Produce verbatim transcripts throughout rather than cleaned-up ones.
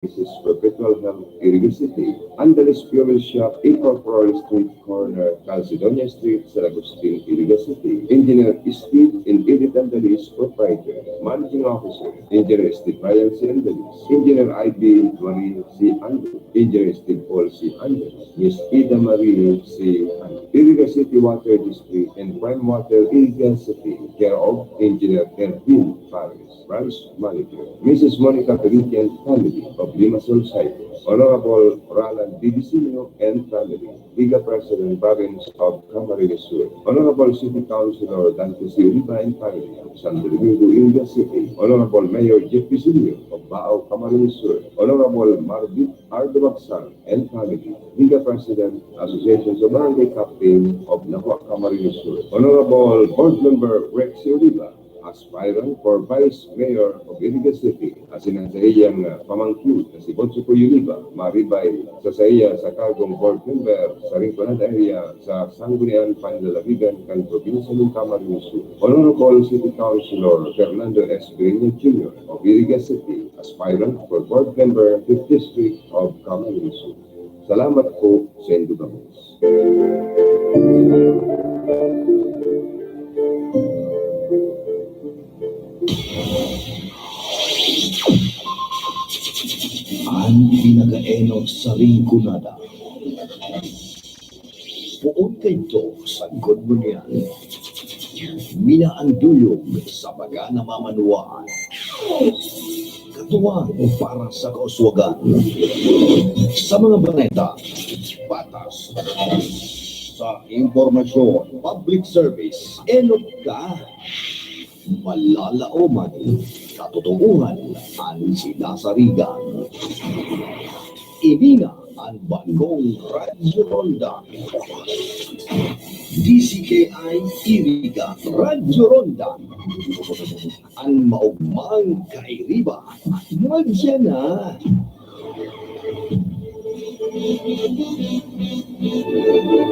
Services Perpetual Health, Iriga City. Andalis Fuel Shop, April Flores Street, corner Calcedonia Street, San Agustin, Iriga City. Engineer Steve and Edith Andalis, proprietor. Managing Officer, Engineer Steve Ryan C. Andalis. Engineer I B Marie C. Andalis. Engineer Steve Paul C. Andalis. Miss Ida Marie C. Andalis. Iriga City Water District and Prime Water, Iriga City. Care of Engineer Erwin Paris. Branch Manager, Missus Monica Peritian, family of Limassol, Cyprus. Honorable Ralan Divisinio and family, Liga President, Province of Camarines Sur. Honorable City Councilor Dante C. Oliva and family of Santo Domingo, Iriga City. Honorable Mayor Jeff Visinio of Baao, Camarines Sur. Honorable Marvin Ardo Bagsang and family, Liga President, Association of Barangay Captain of Nabua, Camarines Sur. Honorable Board Member Rex C. Oliva, aspirant for Vice Mayor of Iriga City, asin an saiyang, ah, pamangkin na si Bonso Coy Oliva, maribay sa saiya sa kargong board member sa Rinconada Area sa Sangguniang Panlalawigan kan Probinsya nin Camarines Sur. Honorable City Councilor Fernando S. Birino Junior of Iriga City, aspirant for board member, fifth District of Camarines Sur. Salamat po sa indo gabos. An pinakaenot sa Rinconada. Poon kaidto, sagkod ngunyan, minaanduyog sa mga namamanwaan. Katuwang para sa kauswagan. Sa mga bareta, patas. Sa impormasyon, public service, enot ka. Malalaoman, katotoohan an sinasarigan. Ini na an bagong Radyo Ronda. D C K I Iriga, Radyo Ronda. An maogmang kairiba, madya na.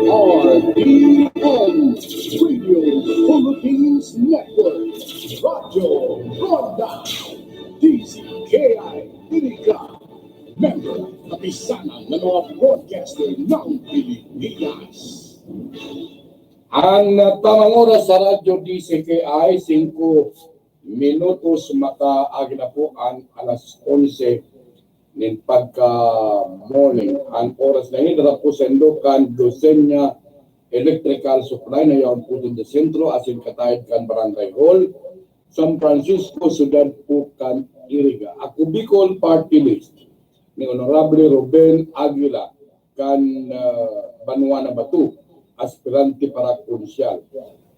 R P N, Radio Philippines Network, Radyo Ronda, D C K I Iriga, member, Kapisanan ng mga Broadcaster ng Pilipinas. An, ah, tamang oras sa Radyo D C K I, singko minutos makaagi na po an alas onse nin pagka-morning. An oras na ini, harap po saindo kan Lucena Electrical Supply na yaon po sa sentro, asin katayod kan Barangay Hall, San Francisco, syudad po kan Iriga. Ako Bicol Party List ni Honorable Ruben Aguila kan, ah, Banwa na Bato, aspirante para konsyal.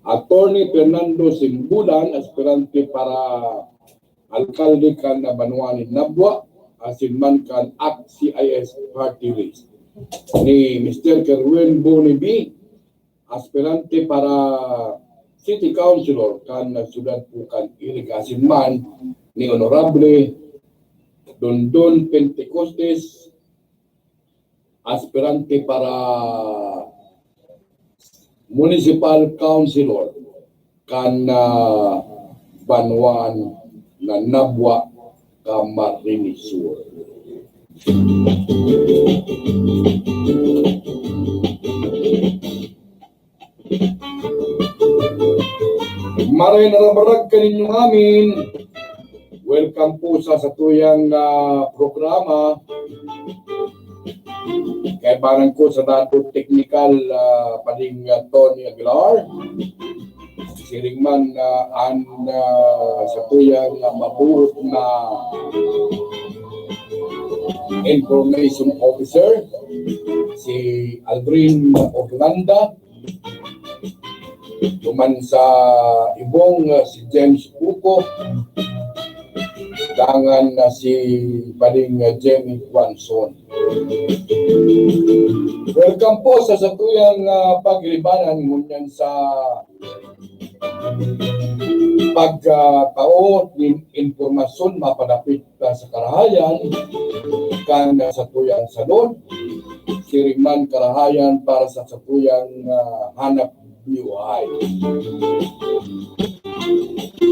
Attorney Fernando Simbulan, aspirante para alkalde kan Banwa nin Nabua, asin man kan ACT-C I S Party List. Ni Mister Kerwin Boni B, aspirante para City Councilor kan syudad po kan Iriga, asin man ni Honorable Dondon Pentecostes, aspirante para Municipal Councilor kan, ah, Banwa na Nabua, Camarines Sur. Maray na rabarag kaninyo ngamin. Welcome po sa satuyang, ah, programa. Kaibanan ko sa dato teknikal, ah, pading, ah, Tony Aguilar. Siring man, ah, an, ah, satuyang, ah, mabuot na information officer, si Aldrin Orlanda. Duman sa Ibong, ah, si James Cuco. Dangan na si Pading, ah, Jemmy Guanzon. Welcome po sa satuyang, ah, pagiribanan ngunyan sa pagkatao nin impormasyon mapadapit ka sa karahayan kan satuyang salon, siring man karahayan para sa satuyang, ah, hanap buhay.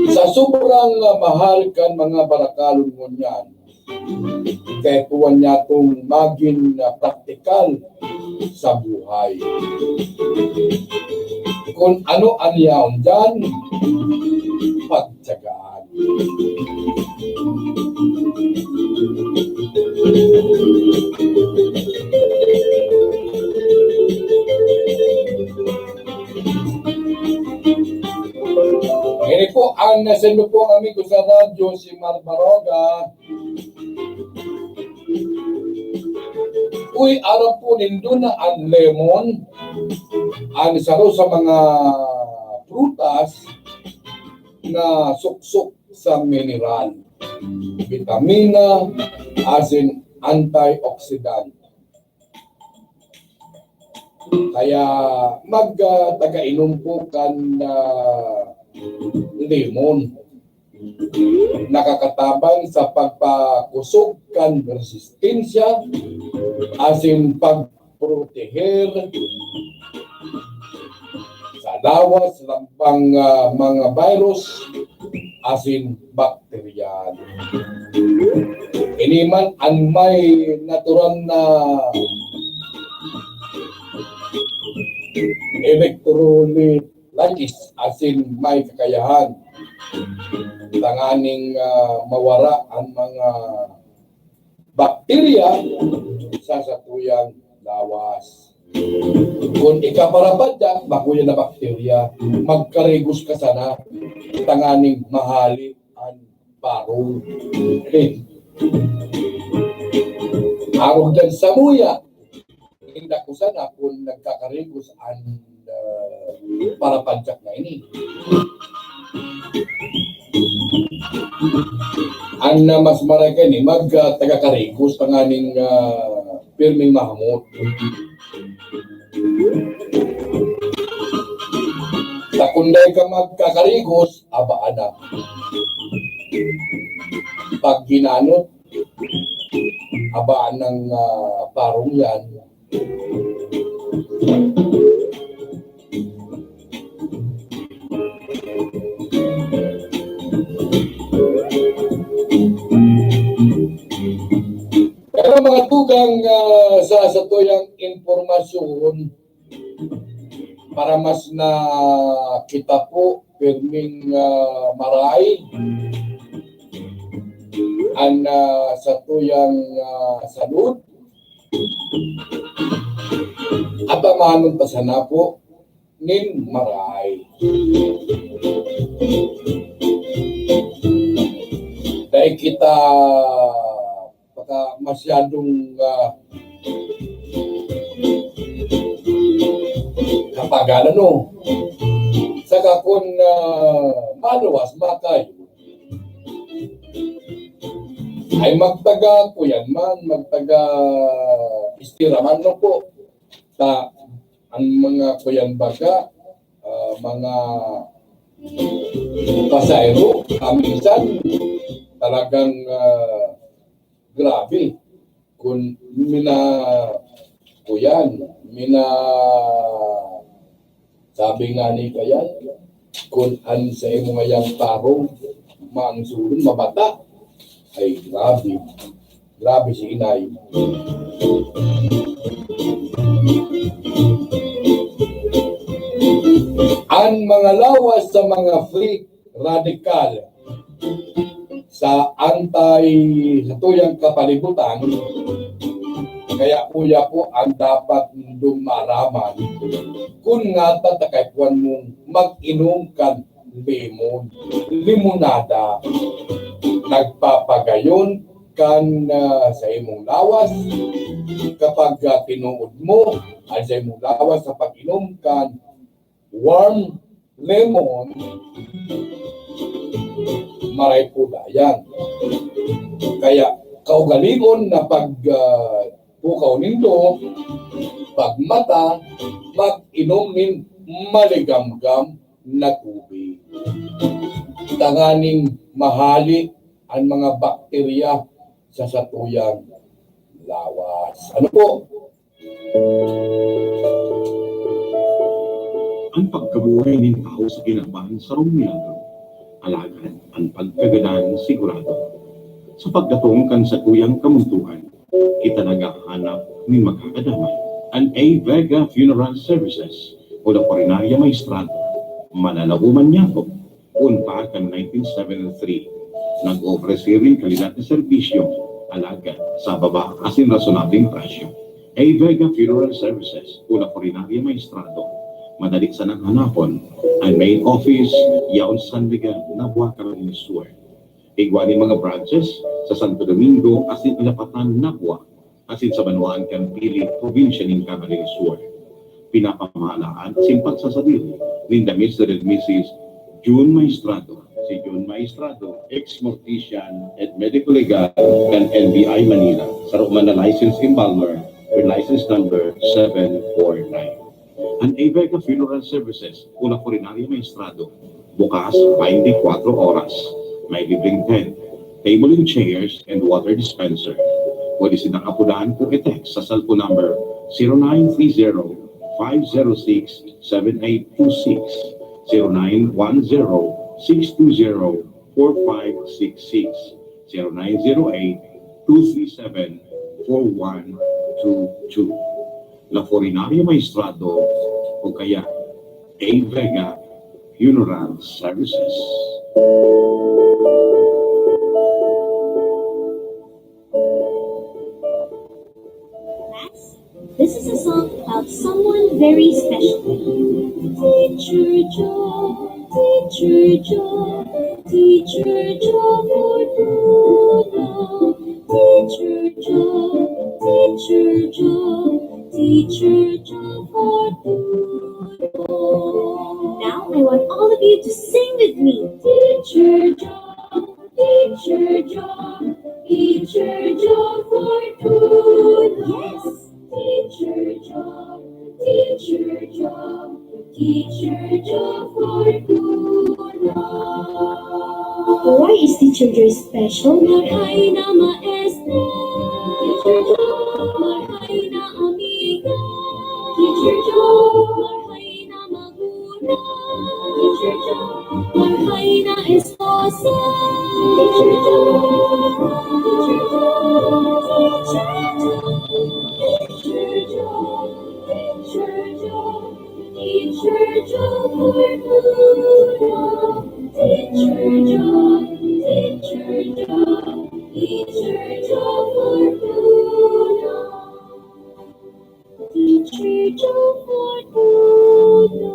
Sa sobrang, ah, mahal kan mga barakalon ngunyan, Kaya kuwan niya itong magin na praktikal sa buhay. Kung ano an yaon dyan, pagtsagaan. Ini po ang nasendo po ang amigo sa radyo, si Mar Baroga. Uy, aram po nindo na ang lemon, ang saro sa mga prutas na suksok sa mineral, bitamina, asin, antioxidant. Kaya mag, ah, taga-inom po kan, ah, lemon. Nakakatabang sa pagpakusog kan resistensya asin pagproteher sa lawas laban, ah, mga virus asin bakterya. Ini man an may natural na electrolytes asin may kakayahan tanganing, ah, mawara an mga bakterya sa satuyang lawas. Kun ika parapadyak, bako yan na bakterya, magkarigos ka sana tanganing mahali an parong. Eh, arog dyan sa muya, inda ko sana kun nagkakarigos an, ah, parapadyak na ini. An, ah, mas maray kaini, mag, ah, taga karigos tanganing, ah, pirming mahamot. Ta kun dai ka magkakarigos, abaan na. Pag ginanot, abaan ng, ah, parong yan. Pero mga tugang, ah, sa satuyang impormasyon, para mas na kita po pirming, ah, maray an, ah, satuyang, ah, salud, at amanon ta sana po nin maray. Dai kita baka masyadong, ah, kapagal, ano? Saka kun, ah, maluwas, makayo, ay magtaga kuyan man, magtaga istira man, no po? Ta, ang mga kuyan baga, ah, mga pasahero, ah, minsan talagang, ah, grabe. Kun mina-, kuyan, mina-, sabi nga ni kayan, kun an sa imo ngayang tarong, maangsulon, mabata. Ay, grabe. Grabe si inay. An mga lawas sa mga free radical sa anti-, satuyang kapalibutan, kaya uya po ang dapat nindong maaraman kun ngata ta kaipuhan mong mag-inom kan lemon, limonada. Nagpapagayon kan, ah, sa imong lawas kapag, ah, tinuod mo an sa imong lawas sa pag-inom kan warm lemon, maray po dayan. Kaya kaugalion na pag, ah, pukaw nindo, pagmata, mag-inom nin maligamgam na tubig. Tanganing mahali an mga bakterya sa satuyang lawas. Ano po? An pagkabuhay nin tawo sa kinaban, sarong milagro. Alagad an pagkagadan, sigurado. Sa pagdatong kan sakuyang kamuntoan, kita naghahanap nin makakadamay. An A Vega Funeral Services o Laporenaria Maestrado, mananao man niyato, kun pa kan nineteen seventy-three, nag-oofrese nin kalidad na serbisyo, alagad sa baba asin rasonableng presyo. A Vega Funeral Services o Laporenaria Maestrado, madali sanang hanapon. An main office, yaon sa San Miguel, Nabua, Camarines Sur. Igwa nin mga branches sa Santo Domingo asin Ilapatan, Nabua, asin sa banwaan kan Pili, probinsya nin Camarines Sur. Pinapamahalaan asin pagsasadiri ninda Mister and Missus June Maestrado. Si June Maestrado, ex-mortician and medico legal kan N B I Manila, saro man na licensed embalmer with license number seven four nine. An A Vega Funeral Services o Laporenaria Maestrado, bukas twenty-four oras. May libreng tent, table and chairs, and water dispenser. Pwede sindang apodan o i-text sa cellphone number zero nine three zero, five zero six, seven eight two six, zero nine one zero, six two zero, four five six six, zero nine zero eight, two three seven, four one two two. Laporenaria Maestrado o kaya A Vega Funeral Services. This is a song about someone very special. Teacher Joe, Teacher Joe, Teacher Joe Fortuna. Teacher Joe, Teacher Joe, Teacher Joe Fortuna. Now I want all of you to sing with me. Teacher Joe, Teacher Joe, Teacher Joe Fortuna. Yes. Teacher Joe, Teacher Joe, Teacher Joe Fortuna. Why is Teacher Joe special? Marhay na maestro. Teacher Joe. Marhay na amiga. Teacher Joe. Marhay na magulang. Teacher Joe. Marhay na esposa. Teacher Joe. Teacher Joe. Teacher Joe. Teacher Joe. Teacher Joe. Teacher Joe. Teacher Joe. Teacher Joe. Teacher Joe Fortuna. Teacher Joe Fortuna.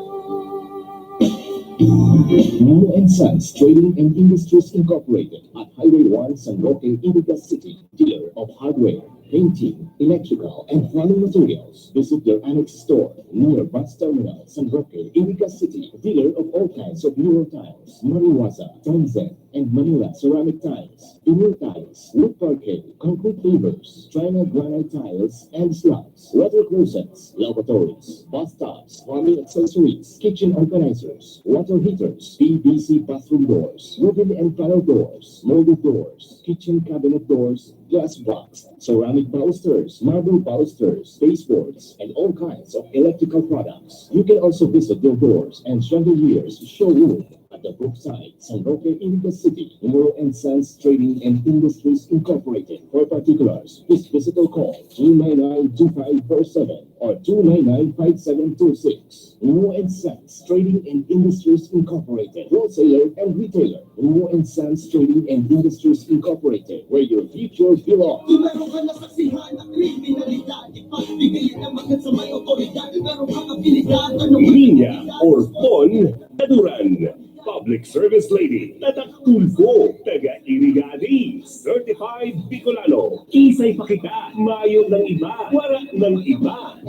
Nuno and Sons Trading and Industries Incorporated at Highway one, San Roque, Iliga City. Dealer of hardware, painting, electrical, and plumbing materials. Visit their annex store near bus terminal, San Roque, Iliga City. Dealer of all kinds of mural tiles, mariwaza, tanzan, and Manila ceramic tiles, vinyl tiles, wood parquet, concrete pavers, China granite tiles and slabs, water closets, lavatories, bathtubs, plumbing accessories, kitchen organizers, water heaters, P V C bathroom doors, wooden and panel doors, molded doors, kitchen cabinet doors, glass box, ceramic balusters, marble balusters, baseboards, and all kinds of electrical products. You can also visit their doors and chandeliers showroom at the Brookside, San Roque, Iliga City. Nuno and Sons Trading and Industries Incorporated. For particulars, please visit or call two nine nine two five four seven or two nine nine five seven two six. Nuno and Sons Trading and Industries Incorporated. Wholesaler and retailer. Nuno and Sons Trading and Industries Incorporated, where your future belongs. Kung meron ka nasaksihan na kriminalidad, ipagbigay yan naman sa may otoridad. Meron kang abilidad, ano Linya or Pon Kaduran. Public Service Lady, Tatak Tulfo, taga Irigani, Certified Bicolano. Kisay pa kita, mayo ng iba, wala ng iba.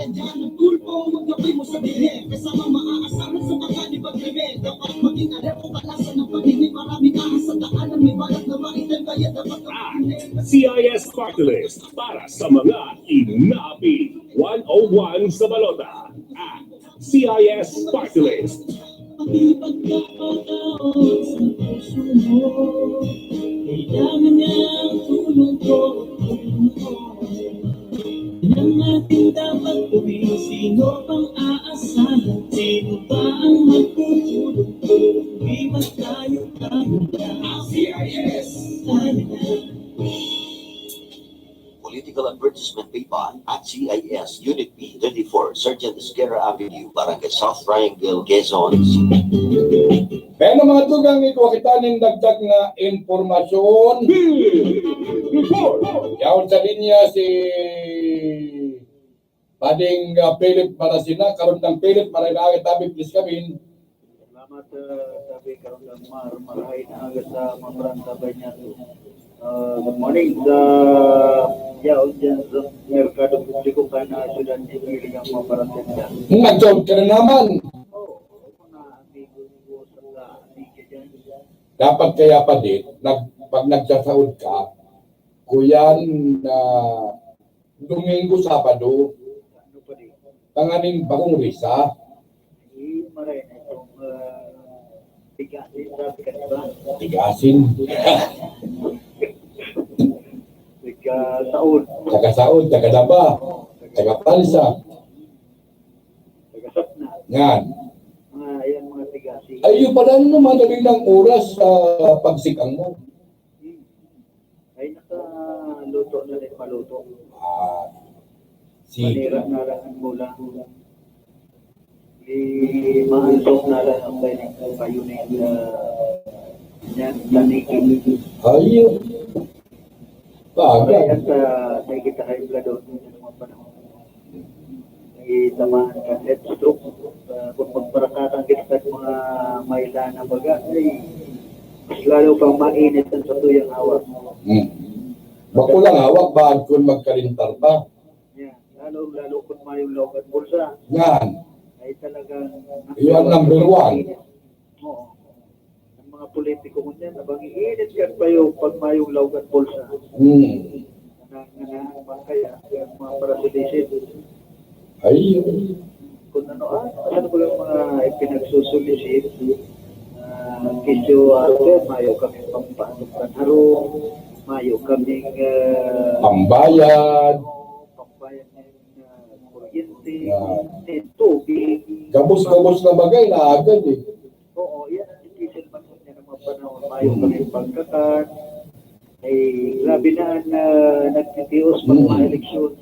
Tulfo, magkapay mo sa dilim, kasama maaasahan sa pagkani pagkrimen. Dapat maging alerto, balasan ng pagdilim, maraming ahas sa daan ang may balat na maitim, kaya dapat C I S Party List para sa mga inaapi. One oh one sa balota. At C I S Party List. Pakipagkakataon sa puso mo. Kailangan niya ang tulong ko. Yan ang ating dapat gawin. Sino pang aasahan? Sino ba ang magtutulong? Di ba tayo, tayo na? C I S. Tayo na. Political advertisement paid by at C I S Unit B thirty-four, Sergeant Esquerra Avenue, Barangay South Triangle, Quezon City. Kaya ng mga tugang, ikuha kita nin dagdag na impormasyon. Yaon sa linya si Pading, ah, Philip Marasina, karon ng Philip, maray na agad tabi, please kami. Salamat, ah, tabi, karon ng mar-, marahay na agad sa mga brand sabay niya. Ah, good morning sa yaon dyan sa merkado publiko kaya na syudad ni Pili ang mga paratenda. Nagsaod ka na naman. Oo, mga amigo ko sa amiga dyan. Dapat kaya pa din, nag-, pag nagsasaod ka, kuyan na Domingo, Sabado, tanganing bakong risa. Ay, maray na itong, ah, tigasin, sabi ka, di ba? Tigasin. Nagkasaon. Taga-saon, taga-daba, taga-pansa. Taga-satna. Yan. Mga, yan, mga tigasin. Ay, yung pala, ano, madali ng oras sa pagsikang mo. Hmm. Ay, nakaluto na rin, maluto. Ah, sige. Manira na lang ang mula. Di maansok na lang ang kanyang payunin na yan, tanikin. Ayun. Bagay. Kaya sa, sa kita kay Bladon, yung mga panahon. May tamaan ka heat stroke. Ah, kung magparakatan kita sa mga maila na baga, ay, mas lalo pang mainit ang satuyang hawak. Hmm. Makulang hawak, baad kun magkalintar pa. Yan. Lalo, lalo kung mayong laog at bulsa. Yan. Ay talagang Yun ang number one. Oo. Ang mga politiko mo niyan, nabang iinit kan payo pag mayong laog at bulsa. Hmm. Nang, nang, nang, kaya, ang mga parasulisit. Ay. Kung ano, ah, ano ba yung mga ipinagsusulisit? Ah, kisyo, ah, mayo kami pampatok kan harong, mayo kaming, ah, Pambayad. Pambayad ng, ah, kuryente, Yan. Ng tubig. Gabos-gabos na bagay, naagad eh. Oo, yan ang difícil man po niya ng mga panahon. Mayo Hmm. kami pagkakan. Ay, grabe na ang, ah, nagtitios pag Hmm. mga eleksyon.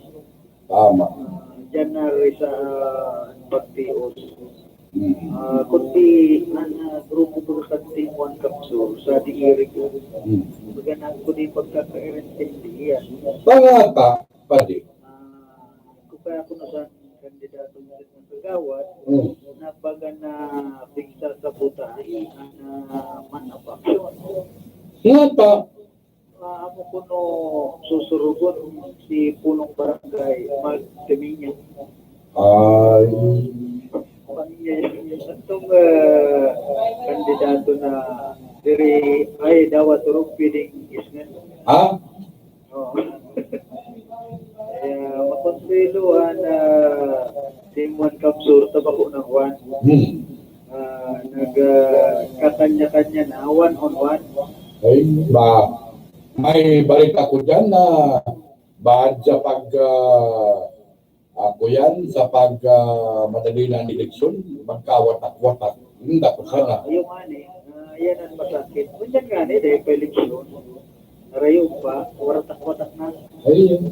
Tama. Ah, January sa, ah, pagtios. Hmm. Ah, kundi ang, ah, grupo po sa Team One Capsule sa D I R ko. Hmm. Magandang ko din pagkakaintindi yan. Pangata, padi. Ah, kung kaya ko na sa kandidato ng kagawad, Hmm. na baga na pigsasabotahe ang, ah, man of action. Nga pa. Ah, amo kuno susurugon si punong barangay, Mark Temiña. Ay. Pamiya, itong, ah, kandidato na diri, ay, dawa turog pwedeng isngan. Ha? Oo. Kaya, makonsuelo an, ah, Team One Capsule, tabako ng Juan. Hmm. Ah, nag, ah, kakanya-kanya na, one on one. Ay, ba, may balita ko dyan na bad sa pag, ah, ako yan, sa pag, ah, madali na ang eleksyon, magkawatak-watak. Hindi ko sana. Ah, yung ani, ah, yan ang masakit. Ngunyan nga ni, dahil pa eleksyon, narayo pa, watak-watak na. Ay, yun.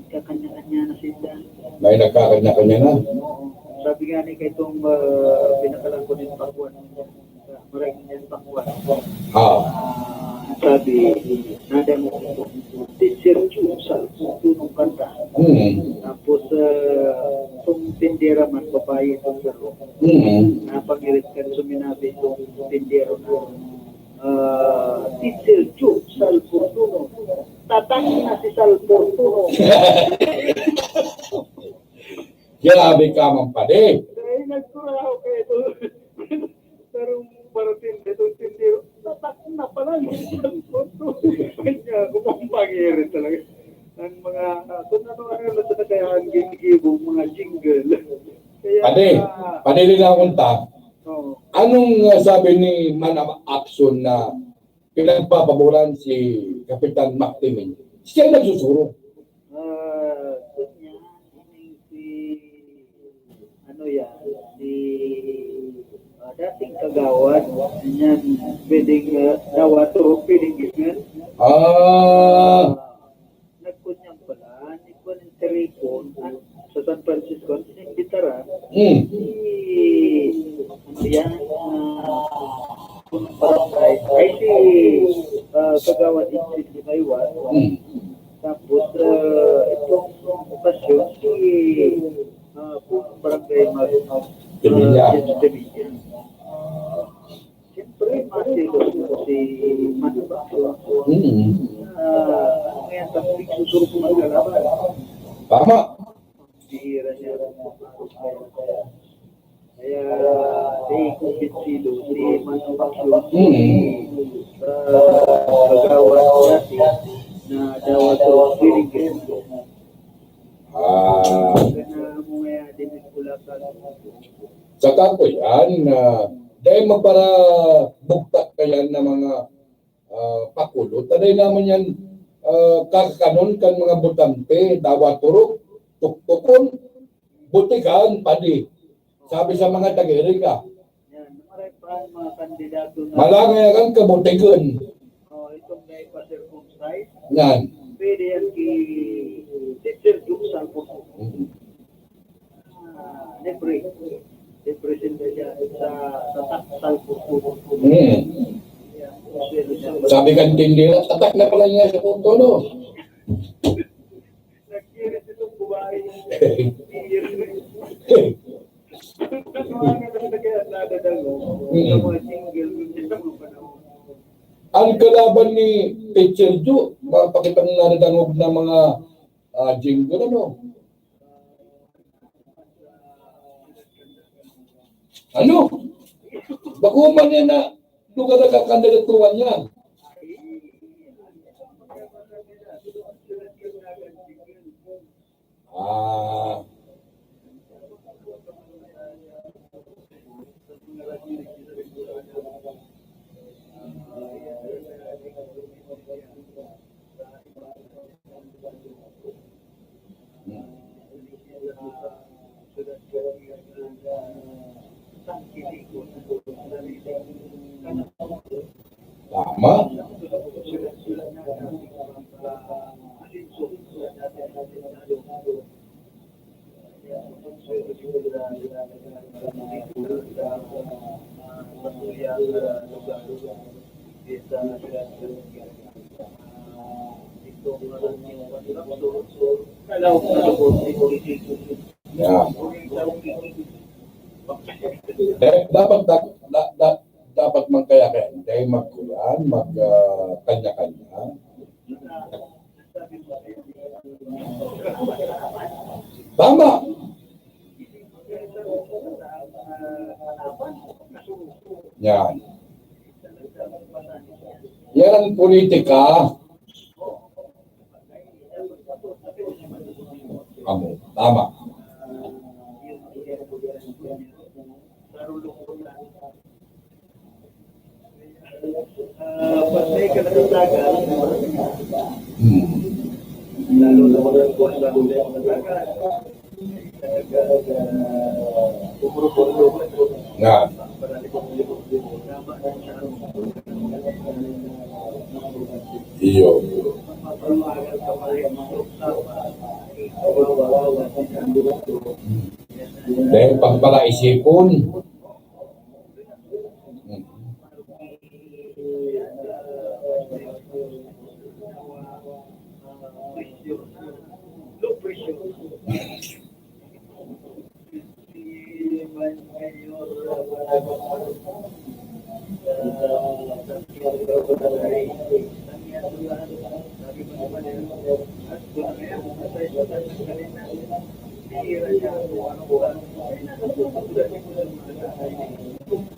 Nagkakanya-kanya na sila. May nagkakanya-kanya na. Oo. Sabi nga ni kay itong, ah, pinakalang ko din pakuan. Maray niyan pakuan. Ah. Ah, sabi, nadangog ko, "Teacher Chu, sa tunong kanta." Hmm. Tapos, ah, itong tindera man, babae itong saro. Hmm. Napangirit kan suminabi itong tindero na, ah, "Teacher Chu, Sal Fortuno." Tatak na si Sal Fortuno. Grabe ka man, padi. Dahil nagkura ako kay ito. Pero parating, itong tindero, tatak na pala. Kanya, kumampangirit talaga. Ang mga, ah, kung ano-ano na talaga ang ginigibo, mga jingle. Kaya, Padi, ah, padi rin akong ta. Oo. Anong, ah, sabi ni Man of Action na pinagpapaboran si Kapitan Mac Timin? Siya nagsusurog. Ah, yun nga, yun yung si, ano yan, si, ah, dating kagawad, yan, pwedeng, ah, dawato, pwedeng ganyan. Ah. Ah, nagkunyang pala, San Francisco, ang inimbitar, ah, Hmm. si, ano yan, ah, barangay, ay, si, ah, Kagawad Edwin Limaiwan. Hmm. Tapos, ah, itong okasyon, si, ah, punong barangay Mag-, Sevilla. Ah, Sevilla. Siyempre, maselos mo si Manny Pacquiao. Mm. Ah, ano yan, tapos susurog mo ang kalaban. Tama. Bihira niya. Kaya, di kumbinsido si Manny Pacquiao. Mm. Sa kagawad dati na dawa to, feeling ko. Ah. Kaya mo nga, di mo pula ka. Saka ko yan, ah, dahil maparabugtak ka yan na mga, ah, pakulot. Aday naman yan, ah, kakakanon kan mga botante, dawa turok, tuktukon, butikan, padi. Sabi sa mga taga-Erika. Yan, maray pa ang mga kandidato na Malangay ang kabutikan. Oh, itong naipa-circumcise. Yan. Pwede yan kay Teacher Duke Salvo. Mm. Ah, libre. Libre sila dyan sa tatak salpo. Hmm. Sabi kan tindera, tatak na pala niya sa punto, no? Nagkirit itong babae. Ang kalaban ni Teacher Ju, mapakitang nadadangog na mga, ah, jingle, ano? Ano? Bako man yan na lugar na kakandagatuan niya. Ah. Tama. Yeah. Eh, dapat, da-, da-, da-, dapat man kaya kaya, dahil magkuyan, mag, ah, kanya-kanya. Tama. Yan. Yan ang politika. Amo. Tama. Ah, pag may kalaglagan, hmm, lalo na mga kuwan na huli ang kalaglagan, talaga, ah, pumurupulo. Nga. Para libog-libog, tama na siya. Iyo. Mapapamagal ka pa rin, tama. Kawawa, kawawa, kawawa. Hmm. Dahil pagpalaisipon.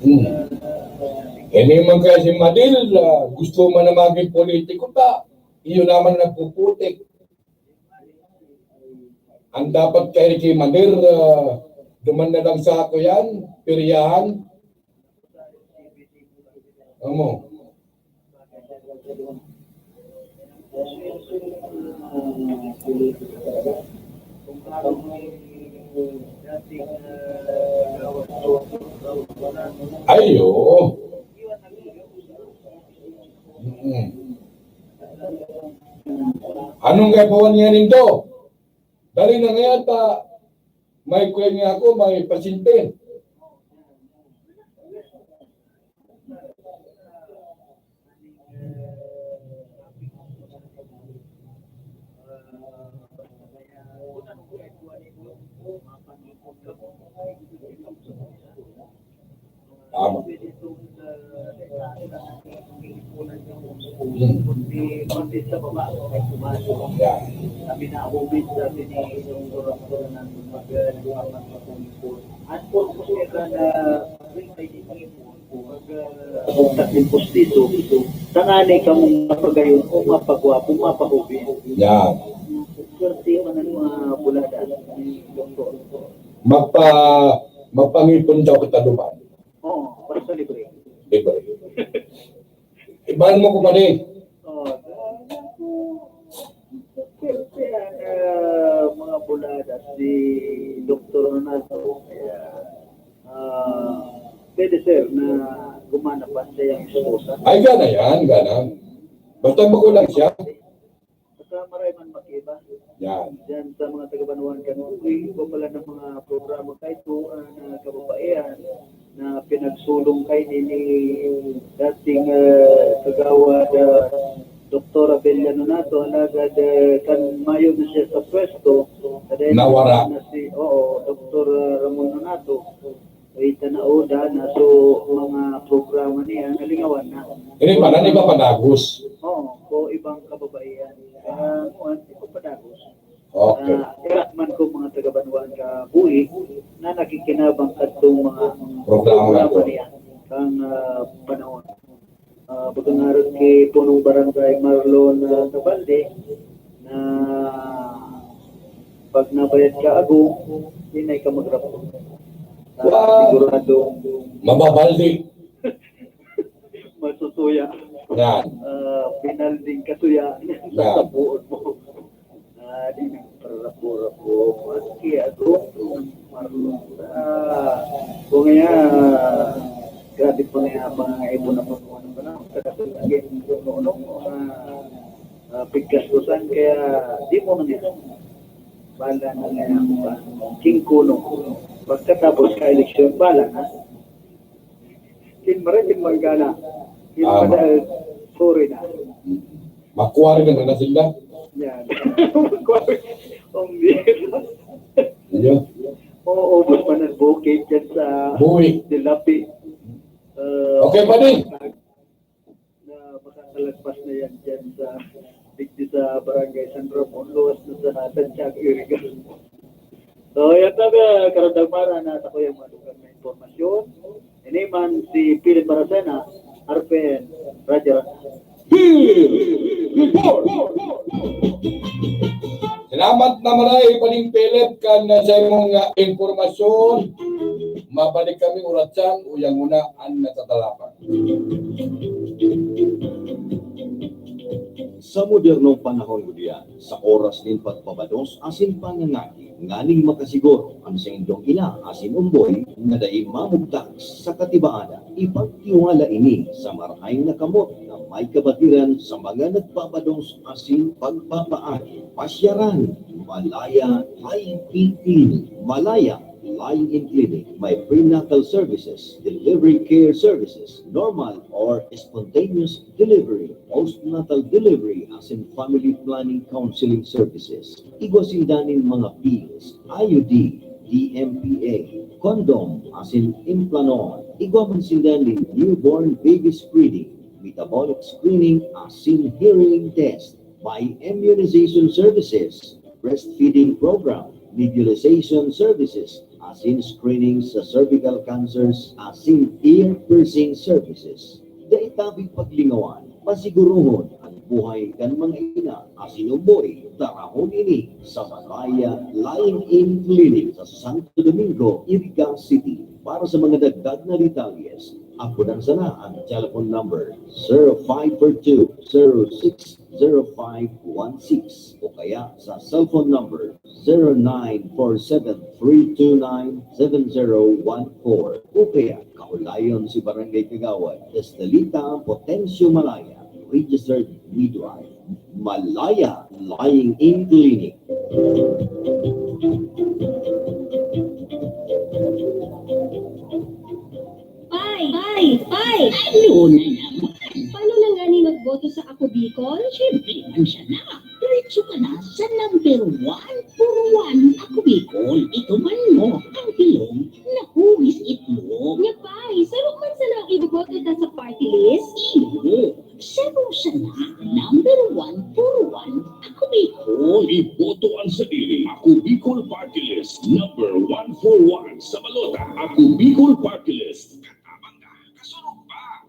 Hmm. Ini man kaya si Madil, ah, gusto man na maging politiko ta, iyo naman nagpuputik. Ang dapat kay Ricky Madir, ah, duman na lang sa ako yan, piryahan. Amo. Ay, oo. Mm. Anong kaipuhan niya nindo? Dali na nga yata, May kuya niya ako, may pasyente. Tama. Hmm. Yan. Kung tasin postiso, tangani ka mong mapagayon o mapagwapo, mapahubi. Yan. Swerte man ang mga bulada ni doktor. Magpa-, magpangipon daw kita duman. Oo, basta libre. Libre. Ibahan mo, kumare. Oo. Swerte ang, ah, mga bulada si doktor Ronaldo. Kaya, ah, pwede, sir, na gumana pa sa iyang esposa. Ay, gana yan, gana. Basta magulang siya. Basta maray man makiba. Yan. Diyan sa mga taga-Banwaan kan Uri, iba pala ng mga programa kaito, ah, na kababaihan na pinagsulong kaini ni dating, ah, kagawad, ah, Doktor Abellano Nonato, alagad, ah, kan mayo na siya sa pwesto, kadai Nawara. na si, oo, Doktor Ramon Nonato. Ay, tanaw da na. So, mga programa niya, nalingawan na. Ini pa, nani ba padagos? Oo, ko ibang kababaihan. Kaya, kuwan, di ko padagos. Okay. Ah, ira man ko mga taga-Banwaan ka Buhi na nakikinabang kadtong mga Programa programa na to. niya. Kang, ah, panahon. Ah, pagkangarot ki punong barangay Marlon, ah, Tabalde, na pag nabayad ka, ago, hinay ka magrapon. Ah, Wow! Sigurado. Mababalde. Masusuya. Yan. Ah, pinalding kasuya. Yan. Sa buod mo. Ah, di nagparapura po. Maski ako, Marlon. Ah, kung kaya, grabe po na yung mga ibon na po. Ano ba na? Sa katulad, ano, ano, mga, ah, pigkastusan, kaya di mo na niya. Bala na kaya ako pa. King Kuno. Pagkatapos ka eleksyon, bala na. King Maritim Manggana. King Tama. Madal, sorry na. Mm. Makwari naman na sila. Yan. Makwari. Ang bira. Iyo. Oo, ubos man ang bukid dyan sa Buhi. Dilapi. Uh, Okay, buddy. Na makakalagpas na yan dyan sa, digdi sa Barangay San Ramon, luwas na sa Santiago, Iriga. So, yan na, uh, karadagmana na sa kuyang mga lugar na impormasyon. Ini man si Philip Baracena, R P N, Radyo Rana. Philip Report! Salamat na maray, Paning Philip, kan sa imong, ah, impormasyon. Mabalik kami, oras yan, uyang una, an natatalapan. Sa modernong panahon, Gudian, sa oras nin pagpabados asin pangangaki, nganing makasiguro an saindong ina asin omboy na dai mamugtak sa katibaanan, ipagtiwala ini sa marahay na kamot na may kabatiran sa mga nagpabados asin pagpapaagi. Pasyaran, Malaya Lying-in Clinic. Malaya Lying-in Clinic may prenatal services, delivery care services, normal or spontaneous delivery, postnatal delivery, asin family planning counseling services. Igwa sinda nin mga pills, I U D, D M P A, condom, asin implanon. Igwa man sinda nin newborn baby screening, metabolic screening, asin hearing test. May immunization services, breastfeeding program, nebulization services, asin screening sa cervical cancers, asin ear piercing services. Dai tabi paglingawan, pasigurohon an buhay kan mga ina asin omboy. Darahon ini sa Malaya Lying-in Clinic sa Santo Domingo, Iriga City. Para sa mga dagdag na detalyes, apodan sana ang telephone number zero five four two, zero six zero five one six o kaya sa cellphone number zero nine four seven three two nine seven zero one four o kaya kaulayon si Barangay Kagawad Estelita Potencio Malaya, registered midwife. Malaya Lying-in Clinic. O na naman. Paano na ngani magboto sa Ako Bicol? Siyempre man siya na. Diretso ka na sa number one for one Ako Bicol. Ito man mo ang bilog na hugis itlog. Nga pa'y, saro man sana ang iboboto ta sa party list? Iyo. Saro sana number one for one Ako Bicol. Iboto ang sarili. Ako Bicol Party List, number one for one sa balota. Ako Bicol Party List. Katabang ka, kasurog pa.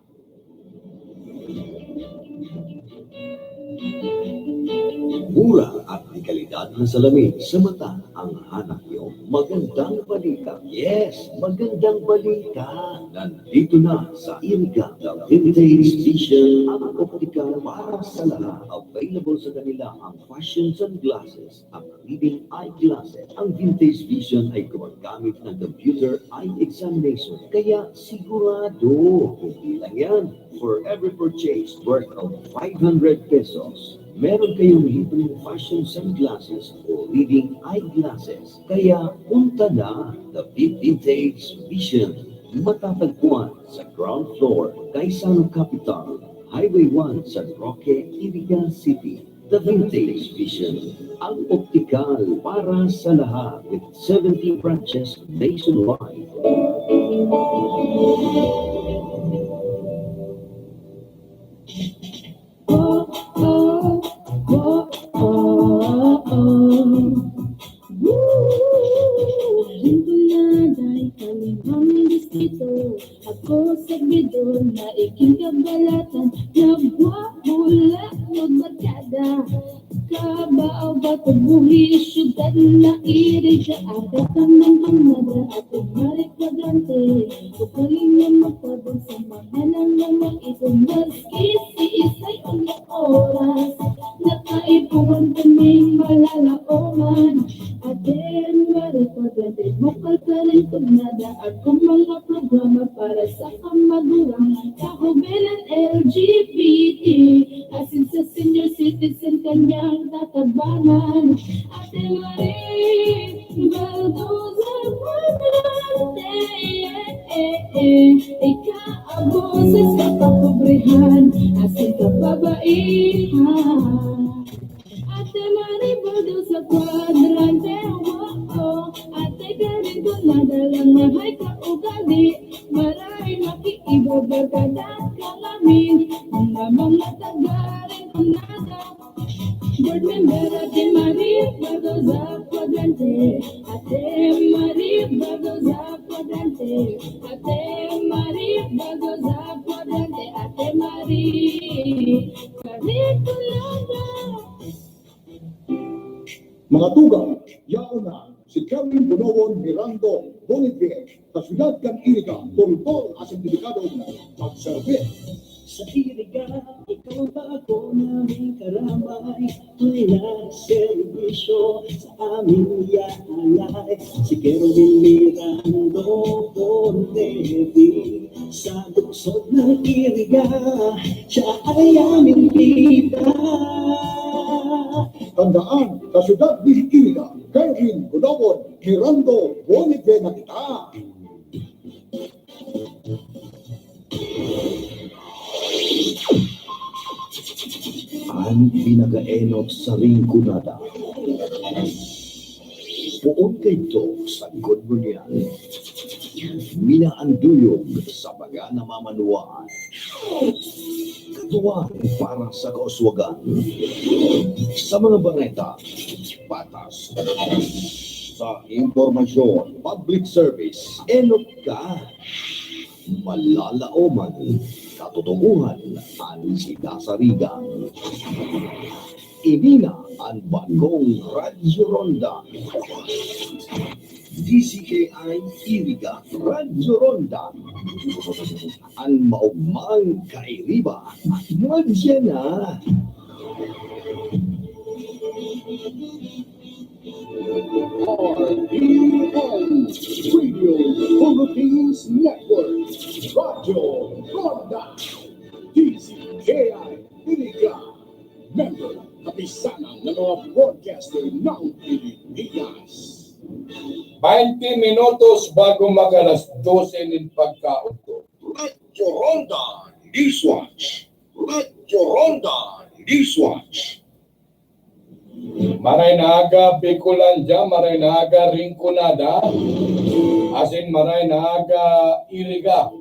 Mura at dekalidad na salamin sa mata ang hanap niyo? Magandang balita. Yes, magandang balita. Nandito na sa Iriga, the Vintage Vision, ang optical para sa lahat. Available sa kanila ang fashion sunglasses, ang reading eyeglasses. Ang Vintage Vision ay gumagamit ng computer eye examination. Kaya sigurado, hindi lang yan. For every purchase worth of five hundred pesos, meron kayong libreng fashion sunglasses o reading eyeglasses. Kaya punta na, the Vintage Vision. Matatagpuan sa ground floor, Gaisano Capital, Highway one, San Roque, Iriga City. The Vintage Vision, ang optical para sa lahat, with seventy branches nationwide. Oh, oh, oh, oh, oh. Woo! Lingkod na dai kalimang distrito. Ako sa bidon na iking kabalatan, nagwawala magbarkada. Kabao ba kabuhi, syudad na Iriga, ada tamang pamada at umalik kwadrante. Ugaling na magtabang sa mga nang mga ito, maski si isay ang oras. Nakaipuhan kaming malalaoman. Ate Marie Padre, bukal ka rin tugnada. Akong mga programa para sa kamagurang, kahubilan, L G B T, asin sa senior citizen, kanyang tatabangan. Ate Marie Baldoza Padrante, eh, eh, eh, ikaw ang boses sa kapobrehan, asin kababaihan. Ate Marie Baldoza Padrante, oh, oh. Ate Karen Gunada lang mahay ka ugali. Maray makiiba barkada ka ngamin. Mga, mga taga Rinconada. Board member Ate Marie Baldoza Padrante. Ate Marie Baldoza Padrante. Ate Marie Baldoza Padrante. Ate Marie. Karen Gunada. Mga tugang, yaon na si Kerwin Bonowon Mirando Boniface, sa siyudad kan Iriga, toltol asin dedikadong magserbi. Sa Iriga, ikaw ang bago naming karamay, mula serbisyo sa aming iaalay. Si Kerwin Mirando Boniface, sa lungsod ng Iriga, siya ay aming bida. Tandaan, sa siyudad ni Iriga, Kerwin Bonowon Mirando Boniface na kita. An pinakaenot sa Rinconada. Poon kaidto sa sagkod ngunyan. Minaanduyog sa mga namamanwaan. Katuwang para sa kauswagan. Sa mga bareta, patas. Sa impormasyon, public service, enot ka. Malalaoman, katotohanan an sinasarigan. Ini na an bagong Radyo Ronda. D Z K I Iriga Radyo Ronda. An maogmang kairiba, madya na. R T N Radio Philippines Network, Radyo Ronda, D Z K I Iriga, member, kapisanan ng mga broadcaster ng Pilipinas. Baynte minutos bago mag-alas dose nin pagkaudto. Radyo Ronda, Newswatch. Radyo Ronda Newswatch. Maray na aga, Bicolandia, maray na aga, Rinconada, asin maray na aga, Iriga.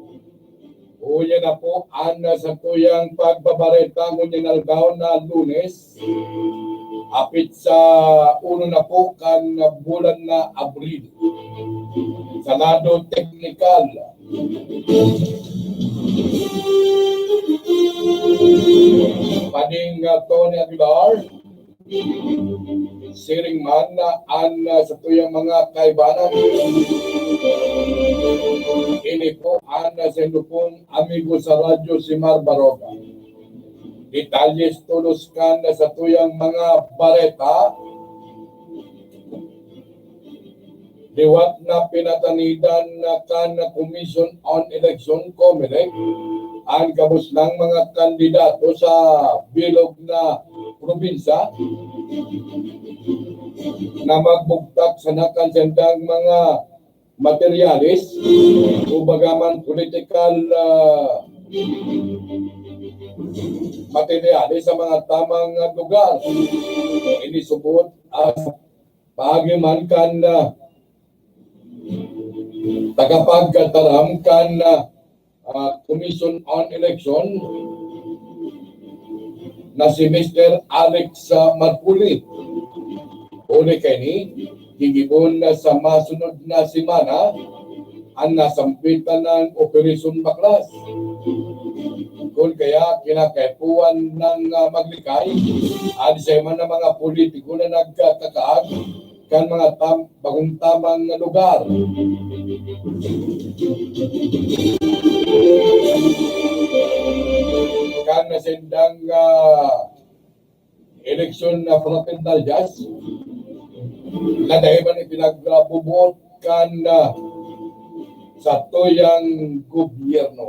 Uya na po an satuyang pagbabareta ngunyan aldaw na Lunes, apit sa uno na po kan bulan na Abril. Sa lado teknikal, Pading, ah, Tony Aguilar, siring man na an, ah, satuyang mga kaibanan. Ini po an, ah, saindo pong amigo sa radyo, si Mar Baroga. Detalles tolos kan, ah, satuyang mga bareta. Liwat na pinatanidan na kan Commission on Election, COMELEC, an gabos nang mga kandidato sa bilog na probinsya na magbugtak sana kan sandang mga materyales o bagaman political, ah, materyales sa mga tamang lugar. Ini subot, ah, paagi man kan, ah, tagapagtaram kan, ah, ah, Commission on Election na si Mister Alex, ah, Marculi. Huli kaini, gigibon na sa masunod na semana an nasampitan ng Operasyon Baklas. Kun kaya, kinakaipuhan ng, ah, maglikay, an siya man ang mga politiko na nagkakakaag kan mga tam-, bagong tamang lugar. Kan nasendang, ah, eleksyon na fraternidades, na dai man ipinagbubuot kan, ah, satuyang gobyerno.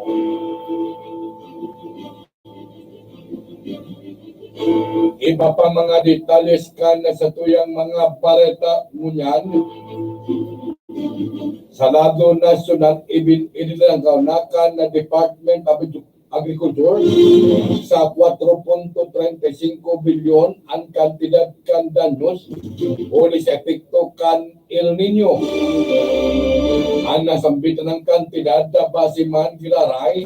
Iba pa mga detalles kan satuyang mga bareta ngunyan. Sa lado nasyonal, ibin-, idinalangkaw na kan Department of Edu-, Agriculture sa kwatro punto treinta y cinco bilyon an kantidad kan danyos huli sa epekto kan El Niño. An nasambitan na kantidad na base man giraray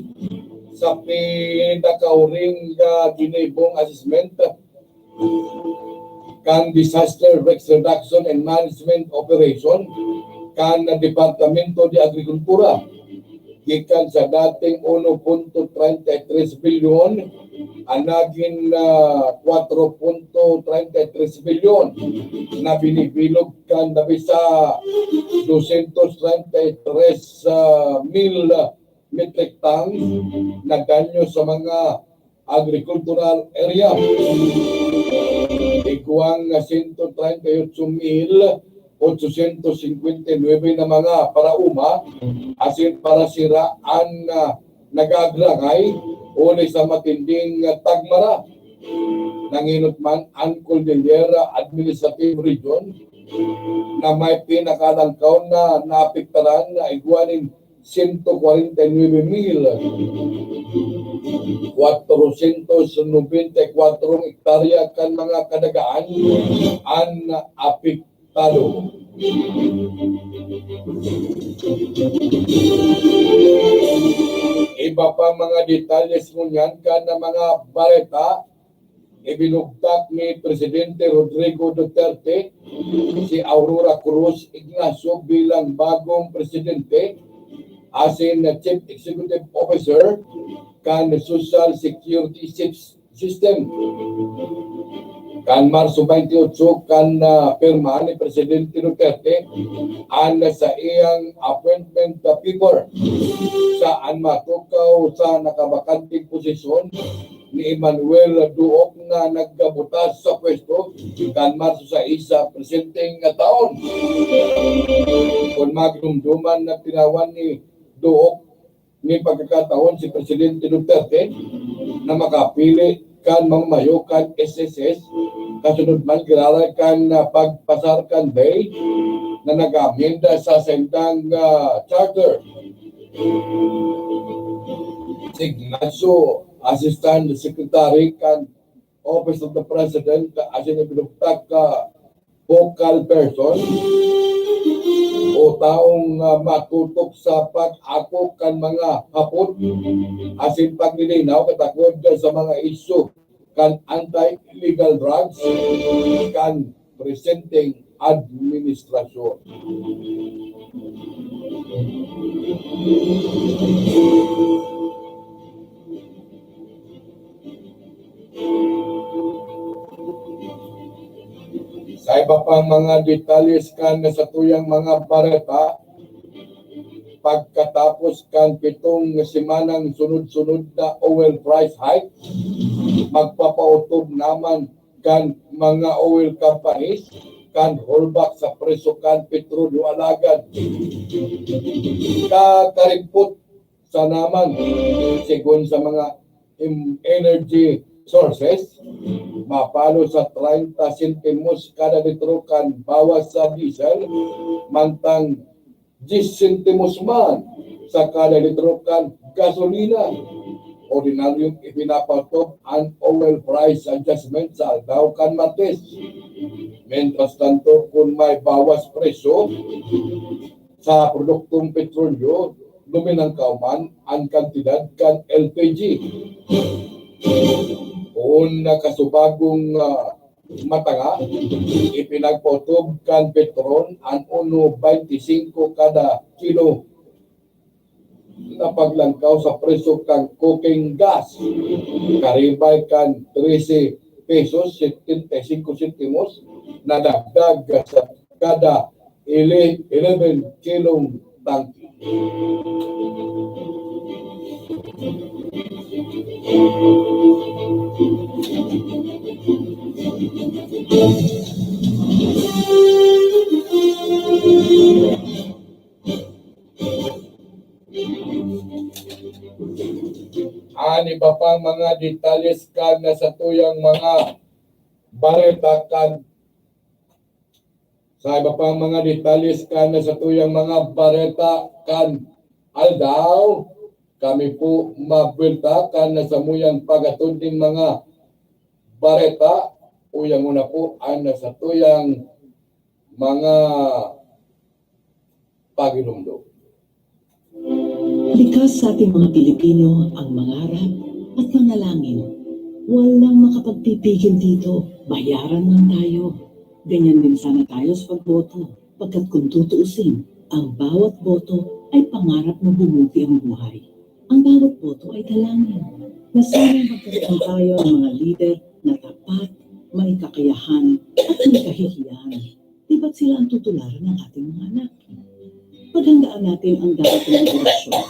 sa pinakahuring, ah, ginibong assessment kan Disaster Risk Reduction and Management Operation kan Departamento de Agrikultura. Gikan sa dating uno punto treinta y tres bilyon, an nagin, ah, kwatro punto treinta y tres bilyon na binibilog kan labi sa dosyentos treinta y tres, ah, mil metric tons na danyo sa mga agricultural area. Igwang sento treinta y ocho mil ochocientos cincuenta y nueve na mga parauma asin parasira an, ah, nagagrangay huli sa matinding, ah, tagmara. Nangenot man an Cordillera Administrative Region na may pinakalangkaw na naapektaran na igwa nin sento kwarenta y nuebe mil kwatrosyentos nobenta y kwatro hektarya kan mga kadagaan an apektado. Iba pa mga detalles ngunyan kan mga bareta, ibinugtak ni Presidente Rodrigo Duterte si Aurora Cruz Ignacio bilang bagong presidente asin Chief Executive Officer kan Social Security Sys-, System. Kan Marso twenty-eight, kan, ah, pirma ni Presidente Duterte an sa iyang appointment paper sa an matukaw sa nakabakanting posisyon ni Emmanuel Duoc na nagbutas sa pwesto kan Marso sais sa presenteng taon. Kun magdumduman na tinawan ni Duoc nin pagkakataon si Presidente Duterte na makapili kan mamamayo kan S S S, kasunod man giraray kan, ah, pagpasar kan ley na nag-aamenda sa saindang, ah, charter. Ignacio, Assistant Secretary kan Office of the President, asin ibinugtak ka focal person o taong, ah, matutok sa pag-ako kan mga hapot asin paglilinaw katakod sa mga isyu kan anti-illegal drugs kan presenteng administrasyon. Sa iba pang mga detalye kan satuyang mga bareta, pagkatapos kan pitong semanang sunod-sunod na oil price hike, magpapautob naman kan mga oil companies kan rollback sa presyo kan petrolyo, alagad kakarimpot sa naman, segun sa mga im-, energy sources, mapalo sa treinta sentimos kada litro kan bawas sa diesel, mantang diyes sentimos man sa kada litro kan gasolina. Ordinaryong ipinapatop an oil price adjustment sa aldaw kan Martes. Mientras tanto, kun may bawas presyo sa produktong petrolyo, luminangkaw man an kantidad kan L P G. Kun nakasubagong, ah, matanga, ipinagpautob kan Petron an uno baynte singko kada kilo na paglangkaw sa presyo kan cooking gas, karibay kan trese pesos setenta y cinco sentimos na dagdag sa kada ele-, eleven kilong tangke. An iba pang mga detalyes kan satuyang mga bareta kan, sa iba pang mga detalyes kan satuyang mga bareta kan aldaw, kami po mabwelta kan samuyang paghatod nin mga bareta. Uya ngona po an satuyang mga paghinumdom. Likas sa ating mga Pilipino ang mangarap at manalangin. Walang makapagpipigil dito. Bayaran man tayo. Ganyan din sana tayo sa pagboto. Pagkat kung tutuusin, ang bawat boto ay pangarap na bumuti ang buhay. Ang bawat boto ay dalangin na sana magkaroon tayo ng mga lider na tapat, may kakayahan, at may kahihiyahan. Di ba't sila ang tutularan ng ating mga anak? Paghandaan natin ang darating na eleksyon.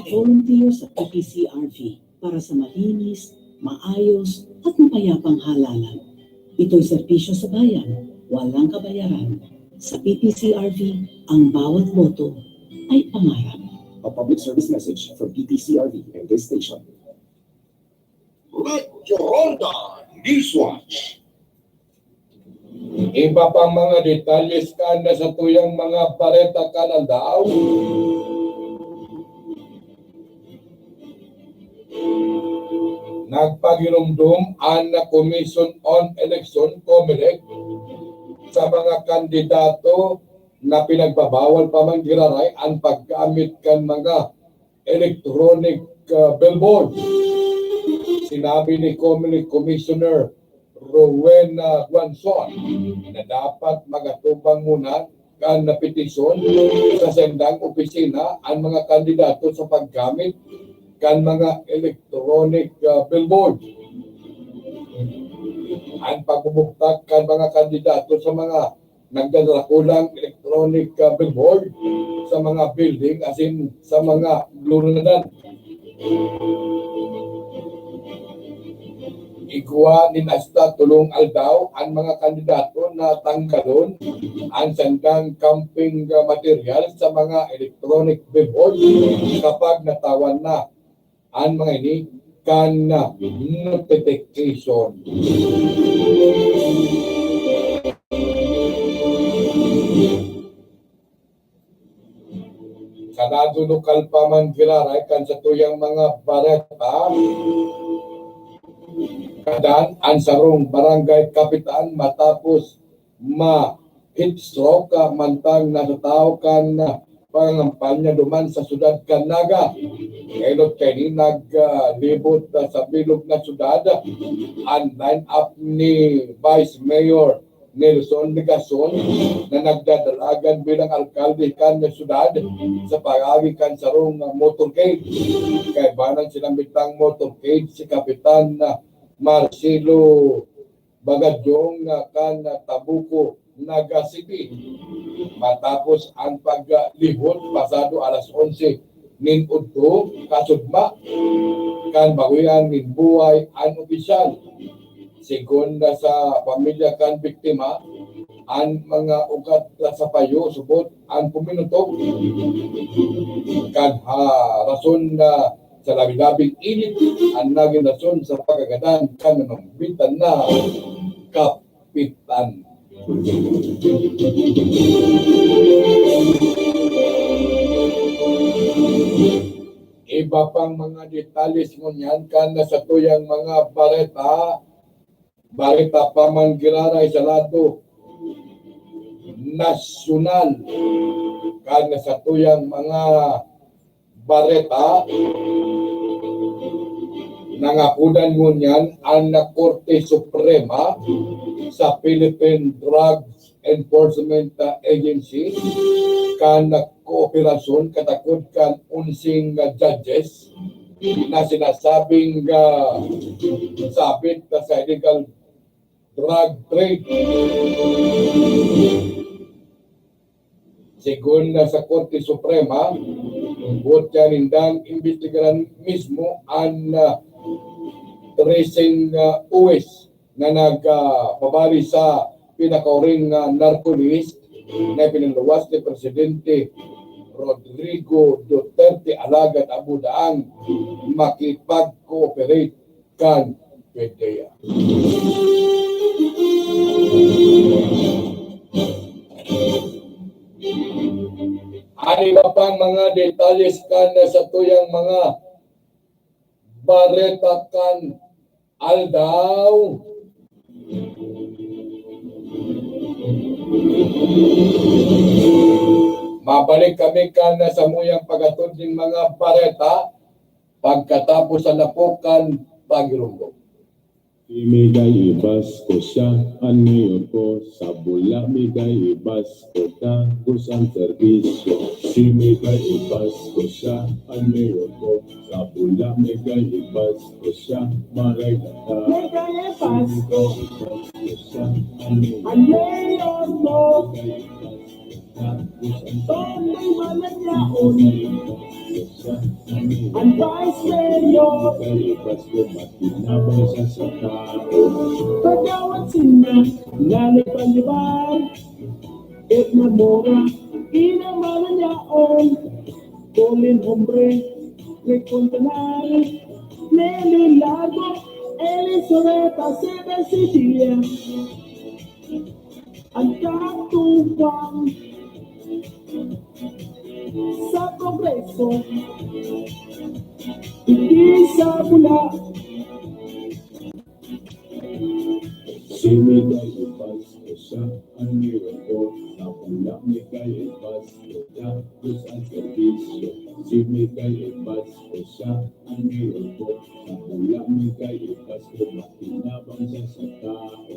Volunteer sa P P C R V para sa malinis, maayos, at mapayapang halalan. Ito'y serbisyo sa bayan, walang kabayaran. Sa P P C R V, ang bawat boto ay pangarap. A public service message from P P C R V and this station. Radyo Ronda Newswatch. Iba pang mga detalyes kan satuyang mga bareta kan aldaw. Nagpaghinumdom an Commission on Election, COMELEC, sa mga kandidato na pinagbabawal pa man giraray an paggamit kan mga electronic, ah, billboard. Sinabi ni COMELEC Commissioner Rowena Guanzon na dapat mag-atubang muna kan petisyon sa sendang opisina an mga kandidato sa paggamit kan mga electronic, ah, billboard. An pagbubugtak kan mga kandidato sa mga nagdadarakulang electronic, ah, billboard sa mga building asin sa mga luranan. Igwa nin hasta tolong aldaw an mga kandidato na tanggalon an sandang campaign, ah, material sa mga electronic billboard kapag natawan na an mga ini kan, ah, notification. Sa Senado lokal pa man giraray kan satuyang mga bareta. Gadan an sarong barangay kapitan matapos ma-heat stroke, ah, mantang nasa tahaw kan, ah, pangangampanya duman sa syudad kan Naga. Enot kaini nag, ah, libot, ah, sa bilog na syudad an line-up ni Vice Mayor Nelson Legacion na nagdadalagan bilang alkalde kan syudad sa paagi kan sarong motorcade. Kaibanan sinambitang motorcade si Kapitan Marcelo Bagadyong kan Tabuco, Naga City. Matapos an paglihot pasado alas onse nin udto, kasugma kan bawian nin buhay an opisyal. Segun na sa pamilya kan biktima, an mga ugat sa payo subot an puminutok. Kan ha rason na sa labi-labing init an nagin rason sa pagkagadan kan nanumbitan na kapitan. Iba pang mga detalye ngunyan kan satuyang mga bareta, bareta pa man giraray sa lado nasyonal kan satuyang mga bareta. Nangapodan ngunyan an Korte Suprema sa Philippine Drugs Enforcement Agency kan kooperasyon katakod kan onseng judges na sinasabing, ah, sabit na sa illegal drug trade. Segun na sa Korte Suprema, boot niya nindang imbestigaran mismo an, ah, treseng, ah, uwes na nagpabali sa pinakauring, ah, narco list na ipinaluwas ni Presidente Rodrigo Duterte, alagad abo daang makipag-cooperate kan PDEA. An iba pang mga detalye kan satuyang mga bareta kan aldaw. Mabalik kami kan samuyang paghatod nin mga bareta pagkatapos sa napo kan pagirumdom. Si Migay Ibas ko siya, an mayor ko, sa Bula Migay Ibas ko, dagos an serbisyo. Si Migay Ibas ko siya, an mayor ko, sa Bula Migay Ibas ko siya, maray na ta. Migay Ibas. Si Migay Ibas ko siya, an mayor ko. An mayor ko. Migay Ibas. Tontoy man an yaon. An vice mayor. Kagawad sinda na nagpalibar. Edna Mora, ina man an yaon. Colin Hombre, Rick Fontanar, Nelly Largo, Elizabeth Aceves Cecilia. An katuwang sa progreso, digdi sa Bula. Si Migay Ibas ko siya, an mayor ko, sa Bula Migay Ibas ko siya, dagos an serbisyo. Si Migay Ibas ko siya, an mayor ko, sa Bula Migay Ibas ko, makinabang siya sa tao.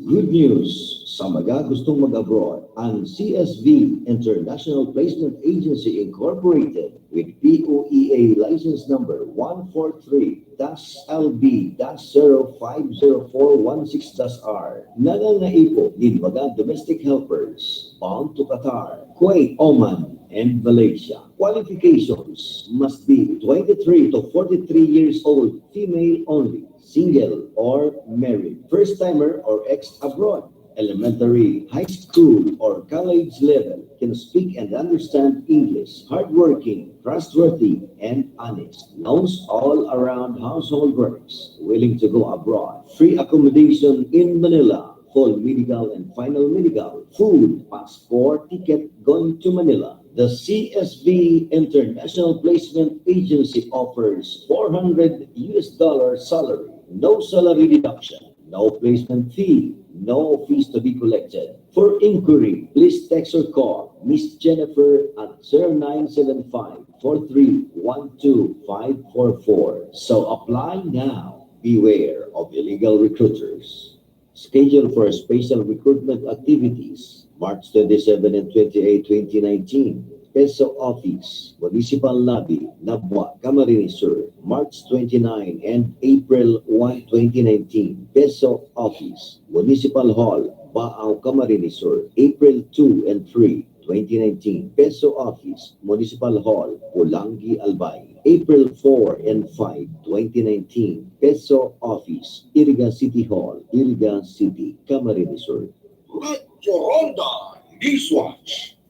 Good news! Sa mga gustong mag-abroad, ang C S V International Placement Agency Incorporated with P O E A license number one four three dash L B dash zero five zero four one six dash R nangangaipo nin mga domestic helpers bound to Qatar, Kuwait, Oman, and Malaysia. Qualifications must be twenty-three to forty-three years old, female only, single or married, first-timer or ex-abroad, elementary, high school, or college level, can speak and understand English, hardworking, trustworthy, and honest, knows all around household works, willing to go abroad, free accommodation in Manila, full medical and final medical, food, passport, ticket going to Manila. The C S B International Placement Agency offers four hundred U S dollar salary, no salary deduction, no placement fee, no fees to be collected. For inquiry, please text or call Miss Jennifer at zero nine seven five, four three one two five four four. So apply now. Beware of illegal recruiters. Schedule for special recruitment activities, March twenty-seven and twenty-eight, twenty nineteen. Peso Office, Municipal Lobby, Nabua, Camarines Sur, March twenty-nine and April one, twenty nineteen. Peso Office, Municipal Hall, Baao, Camarines Sur, April two and three, twenty nineteen. Peso Office, Municipal Hall, Polangui, Albay, April four and five, twenty nineteen. Peso Office, Iriga City Hall, Iriga City, Camarines Sur. Radyo Ronda Newswatch.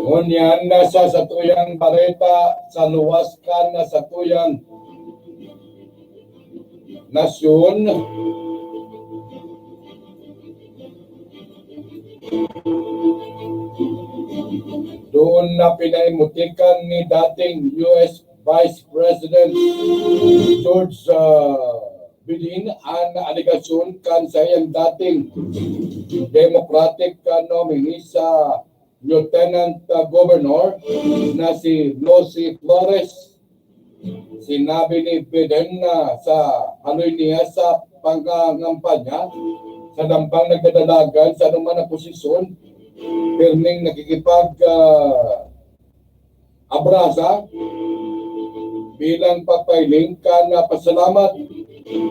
Ngunyan na sa satuyang bareta, sa luwas kan na satuyang nasyon, doon na pinaimutikan ni dating U S Vice President George, ah, Biden an alegasyon kan saiyang dating Democratic, ah, nominee sa Lieutenant, ah, Governor na si Lucy Flores. Sinabi ni Biden na sa haloy niya sa pangangampanya, sa dampang nagdadalagan sa anuman na posisyon, pirming nakikipag, ah, abrasa bilang pagpahiling kan pasalamat.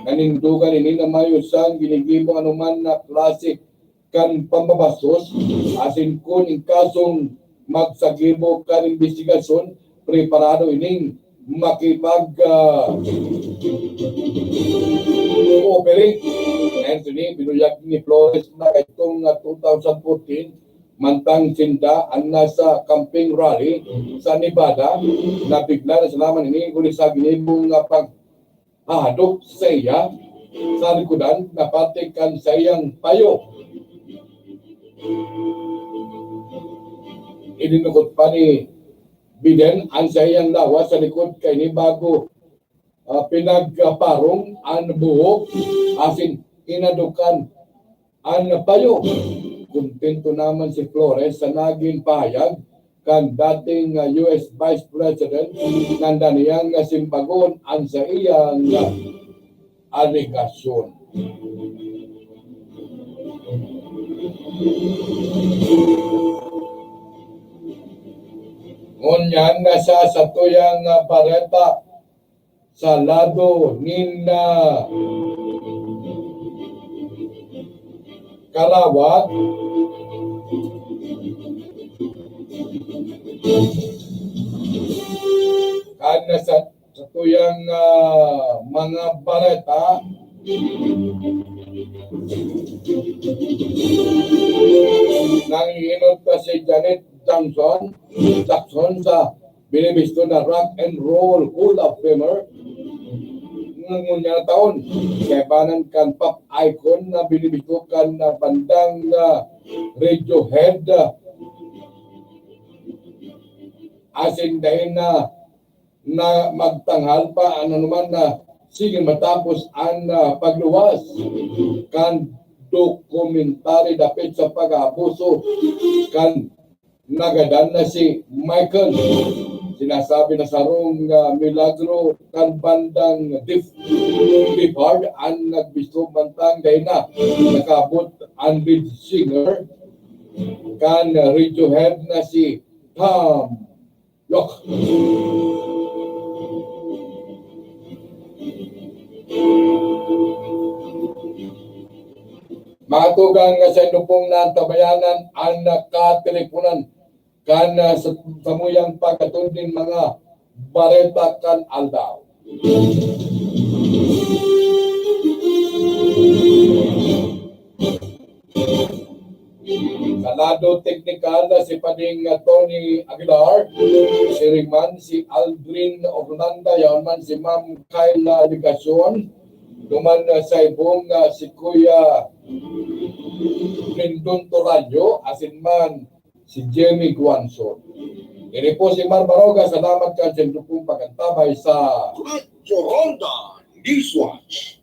Nanindogan ini na mayo siyang ginigibo anuman na klase kan pambabastos, asin kun in kasong magsagibo kan imbestigasyon, preparado ining makipag, ah, cooperate. Ngayon, sini, binuyag ni Flores na itong, ah, two thousand fourteen, mantang sinda an nasa camping rally sa Nevada, na bigla na sana man ini huli sa ginibong, ah, paghahadok saiya sa likodan na parte kan saiyang payo. Idinukot pa ni Biden an saiyang lawas sa likod kaini bago, ah, pinagparong an buhok asin inadokan an payo. Kontento naman si Flores sa nagin pahayag kan dating, ah, U S Vice President, na niyang, ah, simbagon an saiyang, ah, alegasyon. Ngunyan na sa satuyang, ah, bareta, sa lado nin, ah, karawat, kan sa, sa tuyang, ah, mga bareta, nangihinot pa si Janet Jackson, Jackson sa binibisto na Rock and Roll Hall of Famer ngunyan na taon. Kaibanan kan pop icon na binibisto kan na bandang, ah, Radiohead, ah, asin dai na, na magtanghal pa an anuman na sige matapos an, ah, pagluwas kan dokumentary dapit sa pag-aabuso kan nagadan na si Michael. Sinasabi na sarong, ah, milagro kan bandang Def, Def Leppard an nagbisto mantang dai na nakaabot an lead singer kan Radiohead na si Thom Yorke. Mga tugang, sa inyo pong naantabayanan an kateleponan kan, ah, sa, samuyang pagkatod nin mga bareta kan aldaw. Sa lado teknikal, si Pading, ah, Tony Aguilar, siring man si Aldrin Orlanda, yaon man si Ma'am Kyla Legacion, duman, ah, sa ibong, ah, si Kuya Rendon Torayo, asin man si Jenny Guanzon. Ini po si Mar Baroga, salamat kan sentro pong pag-antabay sa Radyo Ronda Newswatch.